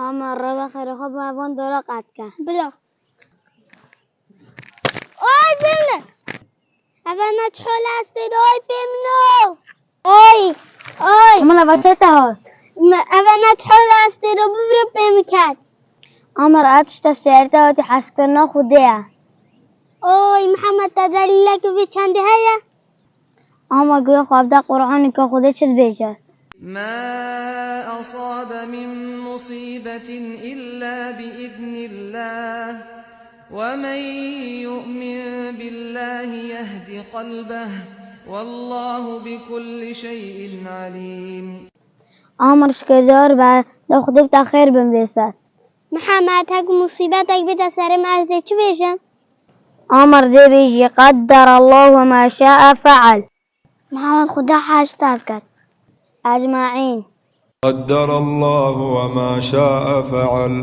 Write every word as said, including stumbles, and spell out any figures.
Ama reva xêrê xwe bi van dora qet ke. Bila. Oy, bimne. Eve ne çhol estê de, oy, pê min o. Oy, oy. Ama eve çi te hat? Me, eve ne çhol estê de, bivre pê min ket. Ama re tişt ev seyarete hatî heskirina Xwedê ye. Oy, Mihemed, te delîlek vê çendê heye? Ama guya xwe evde Qur'anê ke Xwedê çi dibêje. ما أصاب من مصيبة إلا بإذن الله، ومن يؤمن بالله يهد قلبه، والله بكل شيء عليم. Amr şikerdar be, de Xwedê bite xêr bin vê ser. Mihemed, hek musîbetek bide serê me, ez dê çi bêjim? Amr dê bêjî, قدر الله وما شاء فعل. Mihemed, Xuda hej te biket. Ecmaîn. قدر الله وما شاء فعل.